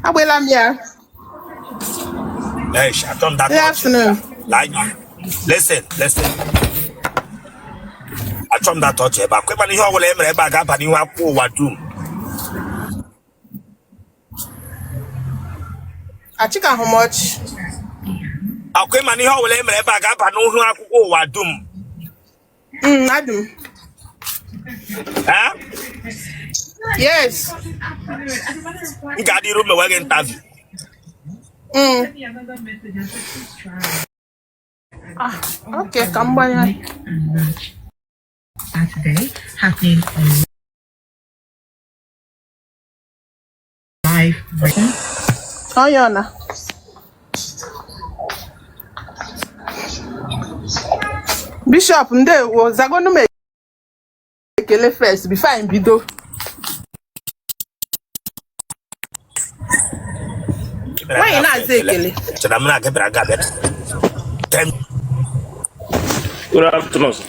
Agbela m ya. Hey, achọ m that Good ọchị. afternoon. Like, listen, listen. Achọ m that ọchị ebe a. Kwekwana ihe ọbụla e mere ebe a ga-aba n'ihu akwụkwọ ụwa dum. Achịka hụ m ọchị. Ọkwa ịma na ihe ọbụla e mere ebe a ga-aba n'ihu akwụkwọ ụwa dum. Adị m. Eh? Yes. M ga-adị iru mewe gị interview. Ah, okay, ka m gbanye. Saturday happening on live radio. Onye ọ na? Bishop, ndewo, zagonu m ekele first before anyị bido. Nwaanyị na-aza ekele. Chere m na-aga bịara aga bịa. Tem. Good afternoon, sir.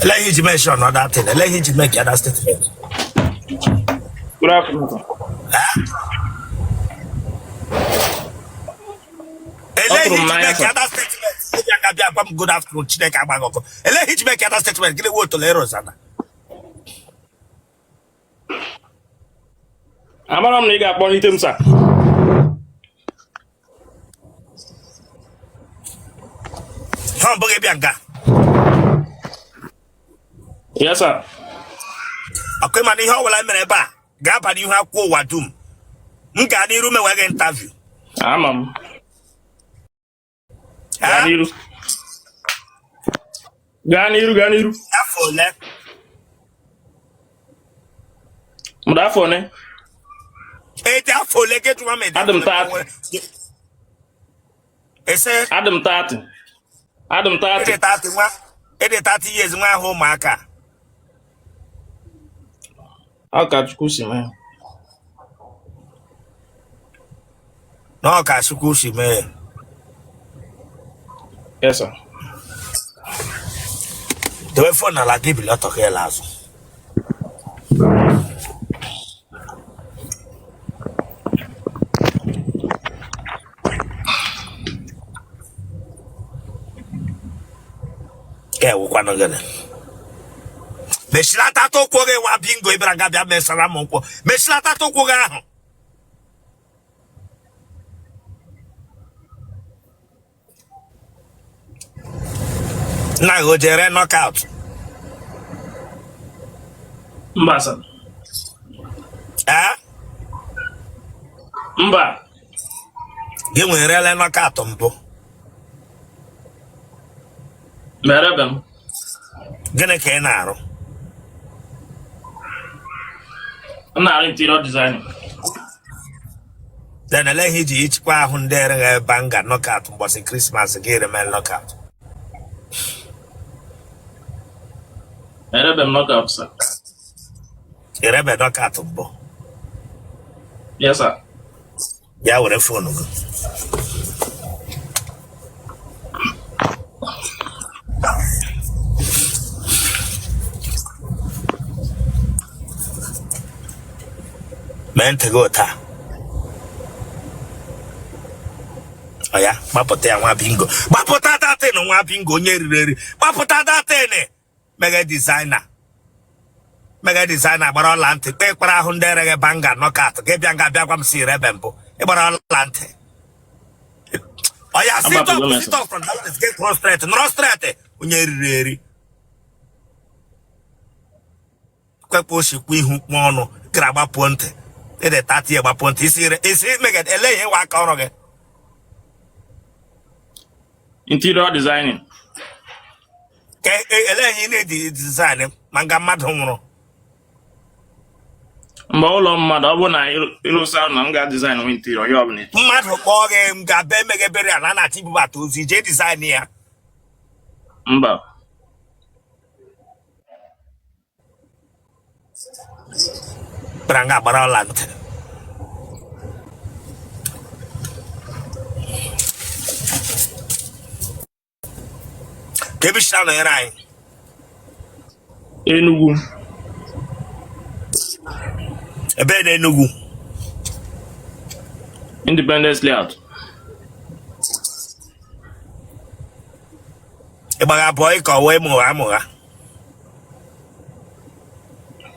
Ele ihe iji mention that thing. Ele ihe iji make that statement. Good afternoon, sir. Ele Ọ ihe tụrụ m iji n'anya, make sir. that statement. Ị bịa bịa gwa m good afternoon Chineke agba gị ọkụ. Ele ihe iji make that statement. Gịnị wụ otolo Rozana? Amara m na ị ga-akpọlite m, sir. Ha ọ bụghị bịa nga. Yes, sir. Ọkwa ịma na ihe ọ bụla mere ebe a ga-aba n'ihu akwụkwọ ụwa dum. M gaa n'iru mewe gị interview. Ama m. Gaa Eh? n'iru. Gaa n'iru, gaa n'iru. Afọ ole? M dị afọ one? Ị dị afọ ole gị jụwa m ị dị Adị m afọ ole? 30. Ese Adị m 30. Adị m 30. Ị dị 30 nwa ị dị 30 years nwa ahụ ụmụaka. Ọ ka Chukwu si mee. Na ọ ka Chukwu si mee. Yes, sir. Dewe phone n'ala gị bili ọtọ ka ịla azụ. Ka ewukwanụ gịnị? Mechilata ụkwụ gị nwa bingo ị bịara nga bịa mesara m ụkwụ. Mechilata ụkwụ gị ahụ. Nna gị o jere knockout? Mba, sir. Ee? Mba. Gị nwerele knockout mbụ? Merebe m. Gịnị ka ị na-arụ? M na-arụ interior designing. Then ele ihe iji ichikwa ahụ ndị ereghị banga knockout mbọsị Christmas gị reme knockout? Erebe m knockout, sir. Erebe knockout mbụ? Yes, sir. Ya were phone gị. Mee ntị gị ụta. Ọ ya gbapụta ya nwa bingo. Gbapụta that thing nwa bingo onye riri eri. Gbapụta that thing. Mega designer. Mega designer gbara ọla ntị kpee kpara ahụ ndị ereghị banga knockout gị bịa nga bịa gwa m si rebe mbụ ịgbara ọla ntị oya sit up sit up from that place get cross straight nọrọ straight onye riri eri kwekwa osikwa ihu kpụ ọnụ gara gbapụ ntị ịdị tati ya gbapụ ntị isi isi mega ele ihe wa aka ọrụ gị. Interior designing. Ka ele ihe ị na-edi design ma nga mmadụ nwụrụ? Mgbe ụlọ mmadụ ọ bụrụ na ịrụsa na m ga-design nwe interior ya ọbụla. Mmadụ kpọọ gị m ga-abịa emeghe burial na na-achọ ibubata ozu jee design ya? Mba. Bịara nga gbara ọla ntị. Ka ebe isi nọnyere anyị? Enugu. Ebe na Enugu? Independence Layout. Ị gbagha bọị ka ọ wee mụgha amụgha?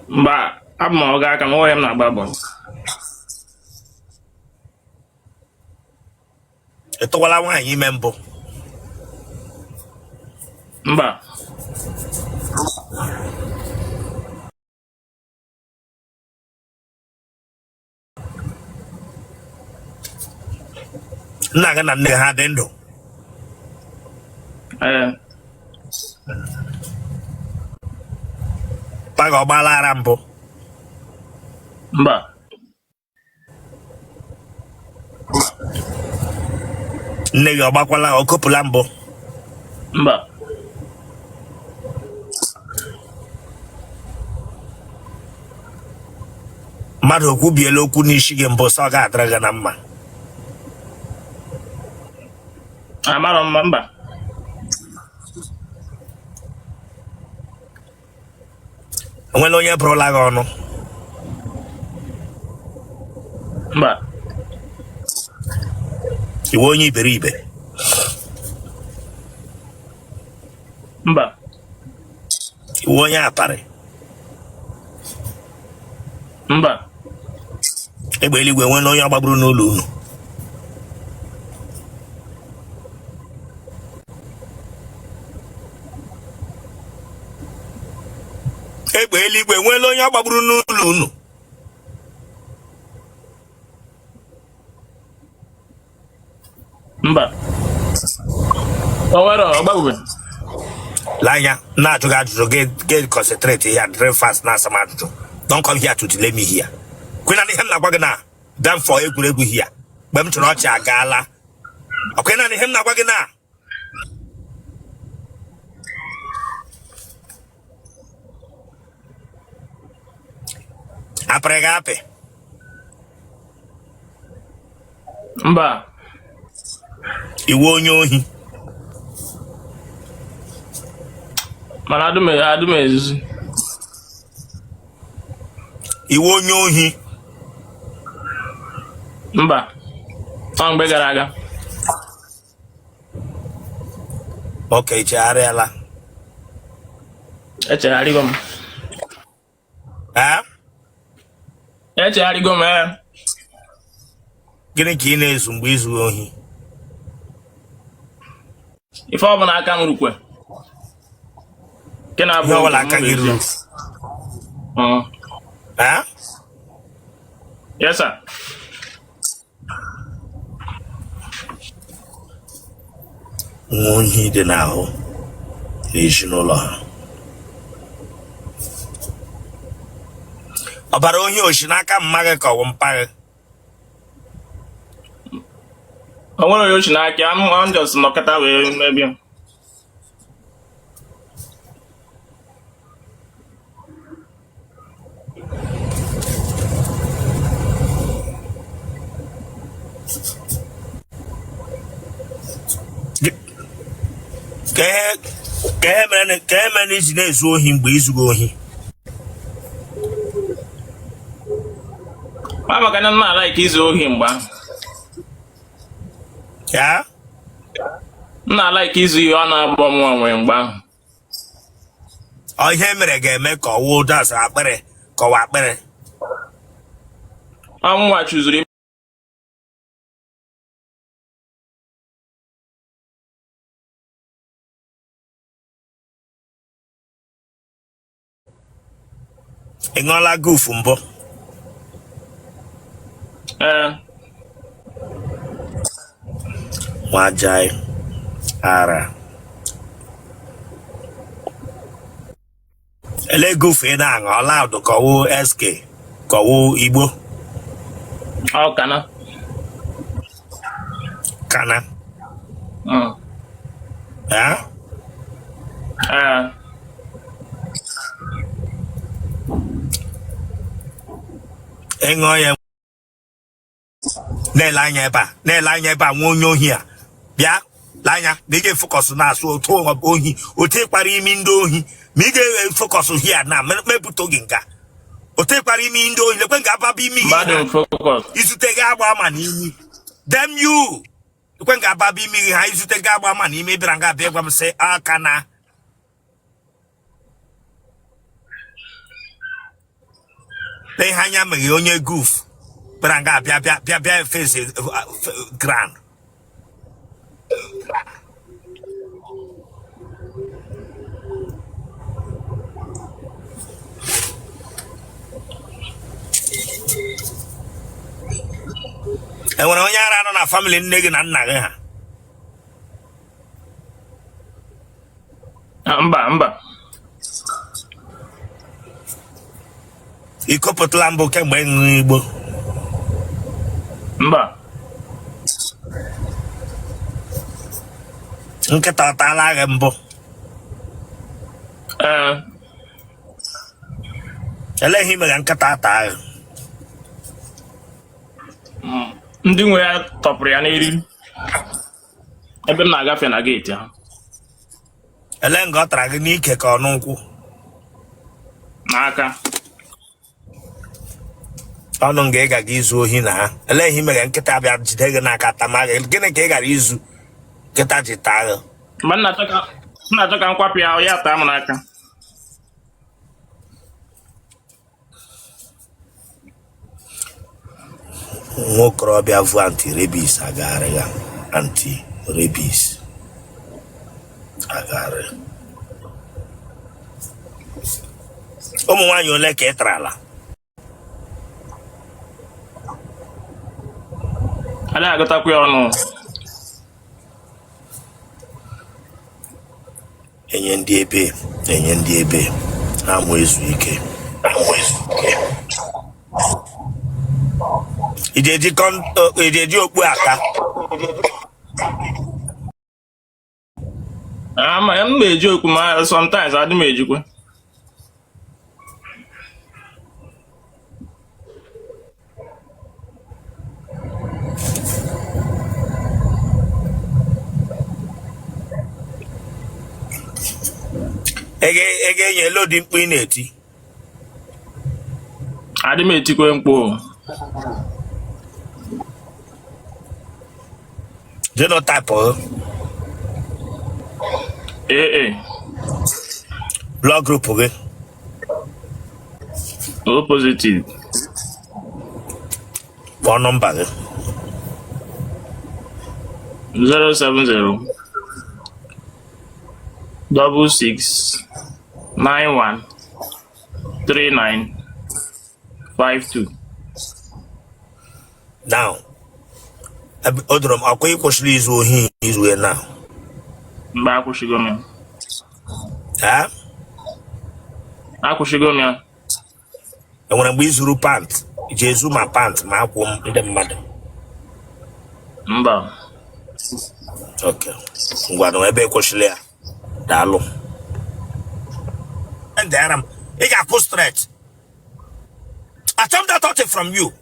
Mba, abụ m ọga aka m onwe m na-agba bọị. Ị tụwala nwaanyị ime mbụ? Mba. Nna gị na nne gị ha dị ndụ? Ee. Pa gị ọ gbaala ara mbụ? Mba. Nne gị ọ gbakwala, ọ kopụla mbụ? Mba. Mmadụ ekwubiela okwu n'isi gị mbụ sị ọ ga-adịrị gị na mma? Amarọ m, mba. Enwela onye bụrụla gị ọnụ? Mba. Ị wụ onye iberibe? Mba. Ị wụ onye aparị? Mba. Egbe eluigwe enwela onye ọ gbagburu n'ụlọ unu? Egbe eluigwe enwela onye ọ gbagburu n'ụlọ unu? Mba, o nwere ọ gbagbube. Lee anya, na-ajụ gị ajụjụ, gị concentrate here and very fast na-asa m ajụjụ. Don't come here to delay me here. Kwena na ihe m na-agwa gị na bịa m for egwuregwu here. Mgbe m chọrọ ọchị agaala. Ọkwa na ihe m na-agwa gị na apịrị gị apị? Mba. Ị wụ onye ohi? Mana adụ m ezuzu. Ị wụ onye ohi? Mba, ọ mgbe gara aga. Okay, chegharịala? Echegharịgo m. Ee? Echegharịgo m, ee. Gịnị ka ị na-ezu mgbe i zughị ohi? Ife ọbụla aka m rukwe nke na-abụ Ihe ọbụla aka gị ruru? Ee? Yes, sir. Nwa ohi dị n'ahụ n'ezinụlọ ha. Ọbara ohi o si n'aka mma gị ka ọ bụ mpa gị? O nwere onye o si n'aka m, m just nọkọta wee mebie. Ka ihe mere na i ji na-ezu ohi mgbe i zughị ohi? Ma maka na m na-alike izu ohi mgbe ahụ. Ya? M na-alike izu ihe ọ na-abụ mụnwa nwe mgbe ahụ. Ọ ihe mere ga-eme ka ọ wụ das akpịrị kọwa akpịrị? Ọ mụnwa chụzuru. Ị ṅụọla gufu mbụ? Ee. Nwajai ara ele gufu ị na-aṅụ, ọ Loud ka ọ wụ SK ka ọ wụ Igbo? Ọ kana. Kana? Ee? Ee. Ị ṅụọ ya, na-ele anya ebe a, na-ele anya ebe a. Nwa onye ohi a, bịa lee anya na ị ga-efocus na-asụ otu ohi, otu ịkpara imi ndị ohi, ma ị ga-efocus here na mepụta oge nka. O tekwara imi ndị ohi lekwe nga ababa imi gị. Mba, adị m focus. Izute gị agba ama n'imi. Damn you! Lekwe nga ababa imi gị ha izute gị agba ama n'imi bịara nga abịa gwa m sị aka na lee ihe anya meghe onye goof bịara nga abịa bịa bịa bịa face ground. Enwere onye ara nọ na family nne gị na nna gị ha? Ah, mba mba. Ị kopụtala mbụ kemgbe ị ṅụrụ igbo? Mba. Nkịta ọ taala gị mbụ? Ee. Elee ihe i mere nkịta taa gị? Ndị nwe ya tọpụrụ ya n'eriri ebe m na-agafe na geeti ha. Elee nga ọ tara gị, n'ike ka ọ n'ụkwụ? N'aka. Ọnụ nga ị gaga izu ohi na ha, elee ihe i mere nkịta bịa jide gị n'aka tama gị? Gịnị ka ị gara izu nkịta ji taa gị? Mgbe m na-achọ ka m kwapụ ya, ya taa m n'aka. Nwa okorobịa vu anti-rabies agagharị ya, anti-rabies agagharị. Ụmụ nwaanyị ole ka ị tarala? Adịghị agụtakwa ya ọnụ. Enye ndị ebe, enye ndị ebe amụ ezu ike, amụ ezu ike. Iji eji okpu aka? Ama m na-eji okpu, ma sometimes adị m ejikwa. Ị ga-enye elu ụdị mkpu ị na-eti? Adị m etikwe mkpu. Genotype? AA. Blood group gị? O positive. Kpọọ nọmba gị. 070 66 91 39 52. Now o doro m akwa ị kwụsịrị izu ohi izu ya now? Mba, akwụsịgo m ya. Akwụsịgo m ya. Enwere mgbe i zuru pant, ji ezu ma pant ma akwụ ndị mmadụ? Mba. Ok, ngwanụ, ebe ị kwụsịrị ya, daalụ. Ndị ara m, ị ga-akwụ straight. Achọ m that touch from you.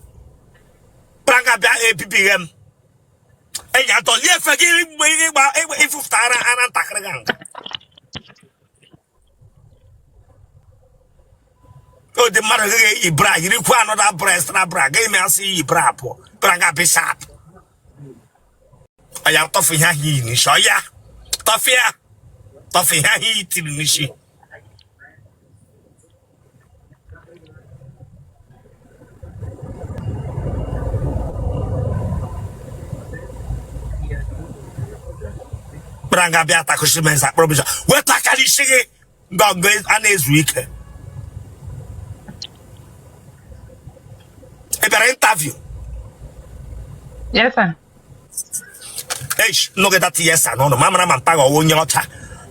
Pranga bịa ebibighị m enyi atọ lie efe gị mgbe ịgba ịfụfụta ara ara ntakịrị ga nga ụdị mmadụ gị ga-eyi bra yirikwa another bra, extra bra gaghị eme asị iyi bra pụọ pranga bishop ọya tọfụ ihe ahụ iyi n'isi ọya tọfịa tọfụ ihe ahụ iyi tiri n'isi. Kpara bịa takụchi m nza kpọrọ bishop weta aka n'isi gị ngọngọ a na-ezu ike. Ị bịara interview? Yes, sir. Eish, nọgide yes sir n'ọnụ ma mara ma mpa gị ọwụ onye ọcha,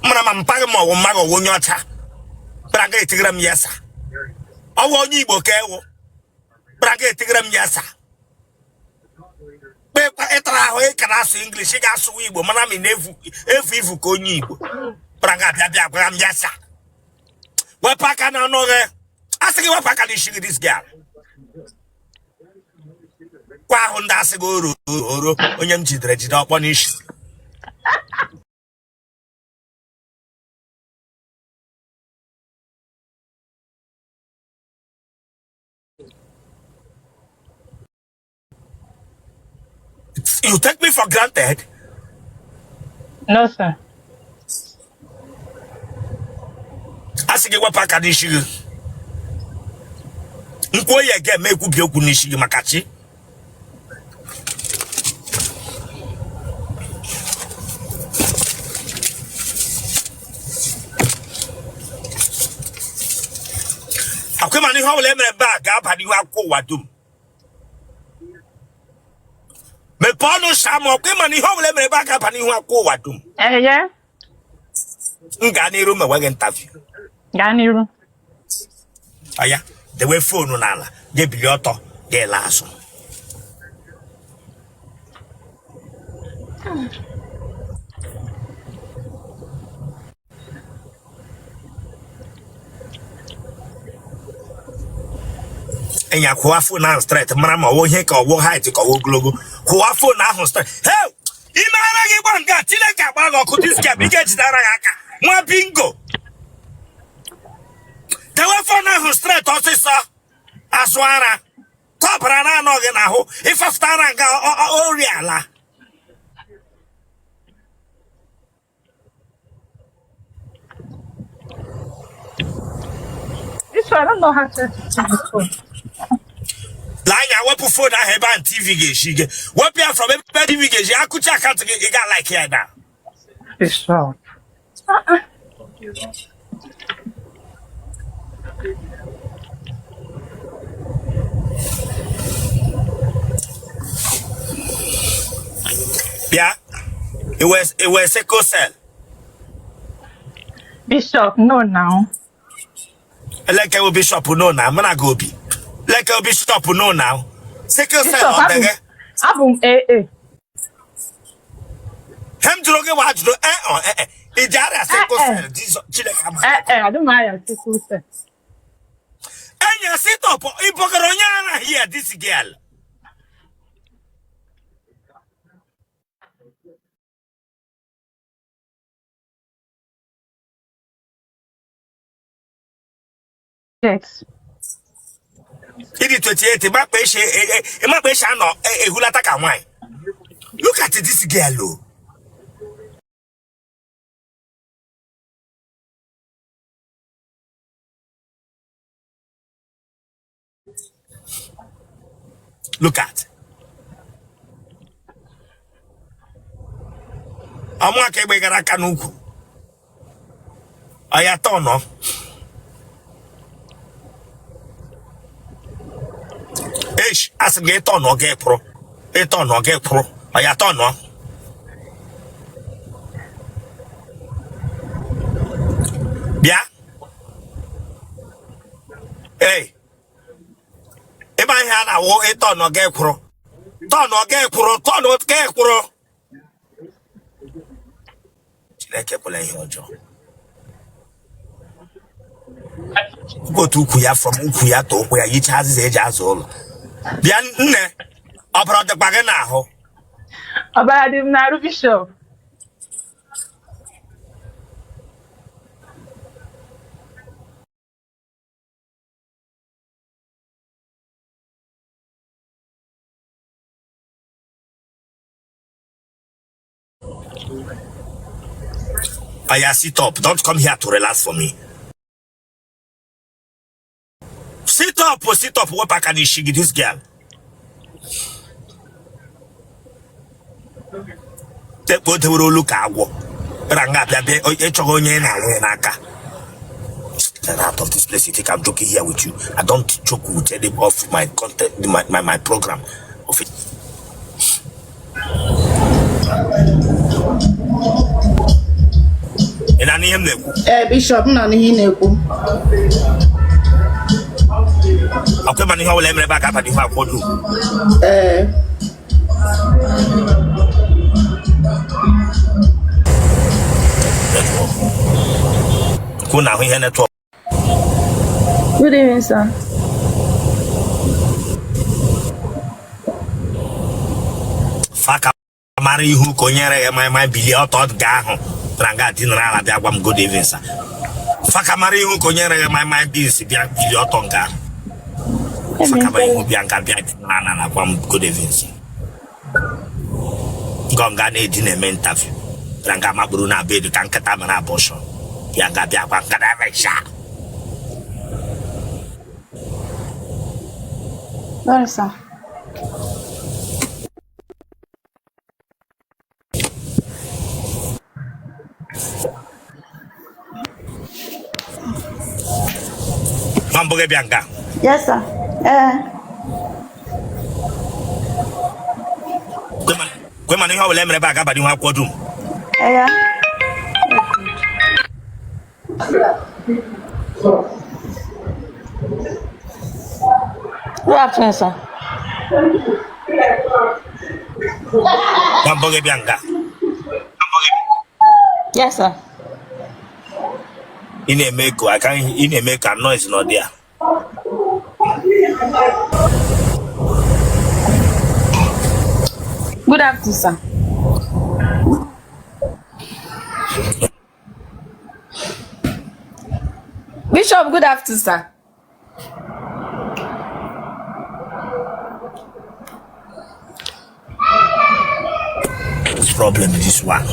mara ma mpa gị ma ọwụ mma gị ọwụ onye ọcha. Bịara ga etigara m yes sir. Ọwụ onye Igbo ka ewu bịara ga etigara m yes sir. Kpekwa ịtara ahụ ị ka na-asụ English, ị ga-asụwa Igbo mana m na-efu efu ifu ka onye Igbo. Bịara ga abịa bịa gwara m yes sir. Wepụ aka n'ọnụ gị, a sị gị wepụ aka n'isi gị. This girl kwa ahụ ndị asị gị oro oro onye m jidere jide ọkpọ n'isi. You take me for granted? No, sir. A sị gị wepụ aka n'isi gị. M kwuo ya ga-eme ekwubi okwu n'isi gị maka chi. Akwa mana ihe ọ bụla e mere ebe a ga-aba n'ihu akwụkwọ ụwa dum. Mepee ọnụ shaa m ọkwa ịma na ihe ọ bụla e mere ebe a ga-aba n'ihu akwụkwọ ụwa dum. Eye. M gaa n'iru ma enweghị interview. Gaa n'iru. Aya, dewe phone n'ala, ga-ebili ọtọ, ga-ele azụ. Enya kwụwa phone ahụ straight mara ma ọwụ ihe ka ọwụ height ka ọwụ ogologo. Kwụwa phone ahụ straight. Hey! Ime ara gị gba nga Chineke agba gị ọkụ this girl ị ga-ejide ara gị aka nwa bingo. Dewe phone ahụ straight ọsịsọ azụ ara ka ọbara na-anọghị n'ahụ ịfafụta ara nga ori ala. This one, I don't know how to do this one. Lee anya wepụ phone ahụ ebe ahụ TV ga-eshi gị wepụ ya from ebe TV ga-eshi akụchi account gị ị ga-like ya na Bishop. Bịa iwe sickle cell. Bishop, no now. Eleke bụ bishop no na mụ na gị obi leke bụ bishop no na sickle cell Bishop, ọ dị gị abụ m AA. He m jụrụ gị wa jụrụ e ọ e e ị ji arịa sickle Eh, eh. cell Jizọs Chineke ama. Eh, eh, adị m arịa sickle cell. Enya sit up ị bọgara onye ara here this girl. Yes. Ịdị 28 ịmakpa eshi anọ ehulata ka nwaanyị. Look at this girl o. Look at. Ọmụaka egbe gara aka n'ukwu. Ọ ya tọnọ. Eish, asị m gị tọnọ gị pụrụ. Ịtọnọ gị pụrụ. Ọ ya tọnọ. Bịa. Ee. Ịma ihe a na-awụ ịtọnọ gị kwụrụ. Tọnọ gị kwụrụ, tọnọ gị kwụrụ. Chineke ekwela ihe ọjọọ. Otu ukwu ya from ukwu ya to ụkwụ ya yichaa azịza eji aza ụlọ. Bịa nne, ọbara dịkwa gị n'ahụ. Ọbara dị m n'arụ Bishop. Oya, sit up. Don't come here to relax for me. Sit up, oh, sit up. Wepụ aka n'isi gị, this girl. Tekpo o dewere olu ka agwọ. Bịara nga abịa bịa ịchọghị onye ị na-alụ ya n'aka. Get out of this place. You think I'm joking here with you? I don't joke with any of my content, my program. Of it. Ị na-anụ ihe m na-ekwu? Ee, Bishop, m na-anụ ihe ị na-ekwu. Ọkwa ịma na ihe ọbụla emere ebe a ga-aba n'ihu akwụkwọ dum. Ee. Network. Kwụ na ahụ ihe network. Good evening, sir. Faka mara ihu ka onye reghị ma ma bilie ọtọ ga ahụ tara nga dinara ala bịa gwa m good evening sir. Faka mara ihu ka onye reghị ma ma beans bịa bilie ọtọ nga ahụ. Faka mara ihu bịa nga bịa dinara ala na gwa m good evening sir. Ngọnga na-eji na-eme interview na nga makpuru na bed ka nkịta mere abortion ya nga bịa gwa nkịta emechaa. Sorry, sir. Nwa mbụ gị bịa nga? Yes, sir. Ee. Kwe mana ihe ọ bụla emere ebe a ga-aba n'ihu akwụkwọ dum. Ee. Good afternoon, sir. Nwa mbụ gị bịa nga? Yes, sir. Ị na-eme ka aka ị na-eme ka noise nọ dị ya. Good afternoon, sir. Bishop, good afternoon, sir. Problem this one.